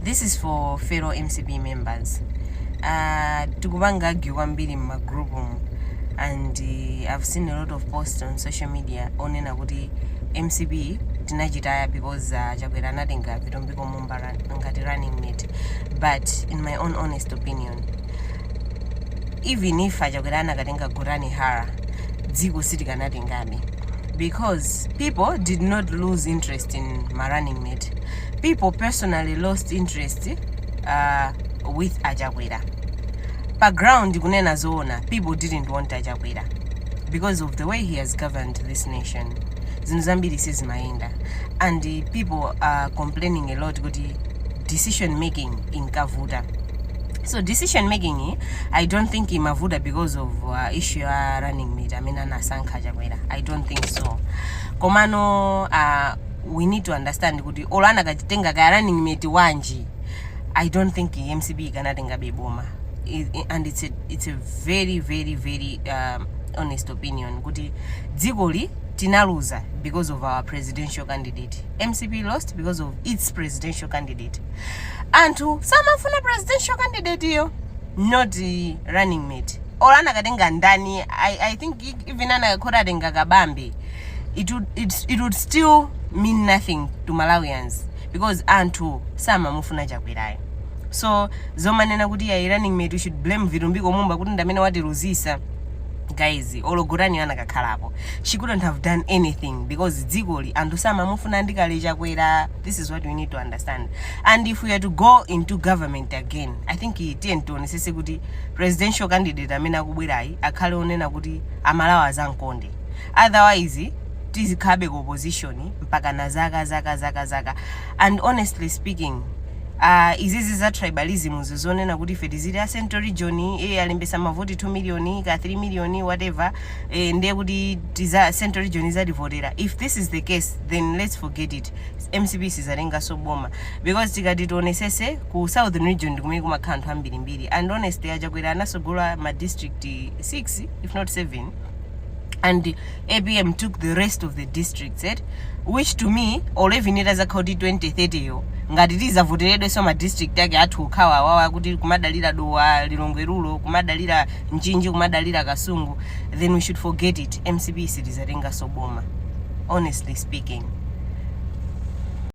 This is for fellow MCP members. Tikupanga argue kwambiri m'magroup umu and I've seen a lot of posts on social media onena kuti MCP tinachitaya because Chakwera anatenga Vitumbiko Mumba ngati running mate. But in my own honest opinion, even if aChakwera anakatenga Gotani Hara, dziko sitikanatengabe because people did not lose interest in my running mate. People personally lost interest with aChakwera pa ground. Kunena zoona, people didn't want aChakwera because of the way he has governed this nation. Zinthu zambiri sizimayenda and the people are complaining a lot kuti decision making inkavuta. So decision making, I don't think imavuta because of issue ya running mate amene anasankha Chakwera. I don't think so. Komano we need to understand kuti olo anakatenga ka running mate wanji, I don't think MCP ikanatenga boma. And it's a very, very, very honest opinion kuti dzikoli tinaluza because of our presidential candidate. MCP lost because of its presidential candidate. Anthu samafuna presidential candidate iyo, not the running mate. Olo anakatenga ndani, I think even anakakhala atenga Kabambe, it would still mean nothing to Malawians because anthu samamufuna Chakwerayo. So zomanena kuti ayi, running mate, we should blame Vitumbiko Mumba kuti ndamene watiluzisa, guys, olo Gotani anakakhalapo, she couldn't have done anything because dzikoli anthu samamufuna ndikale Chakwera. This is what we need to understand. And if we are to go into government again, I think tiye tionesese kuti presidential candidate amene akubwerayi akhale onena kuti aMalawi azamkonde. Otherwise tizikhabe ku opposition mpaka na zaka, zaka, zaka, zaka. And honestly speaking, izizi za tribalism zizonena kuti ife tizili a Central Region, alembesa mavoti 2 million ka 3 million, whatever, ndiye kuti tiza Central Region izativotera. If this is the case, then let's forget it. MCP sizatenganso boma because tikati tionesese, ku Southern Region ndikumene kumakhala anthu ambirimbiri. And honestly, aChakwera anasogola ma district 6, if not 7, and APM took the rest of the districts, eh? Which to me, or even itazakhala kuti 2030 yo ngati tizavoteredwenso ma district ake athu okhawa awawa, kuti kumadalira Dowa, Lilongwe rural, kumadalira Mchinji, kumadalira Kasungu, then we should forget it. MCP sitizatenganso boma, honestly speaking.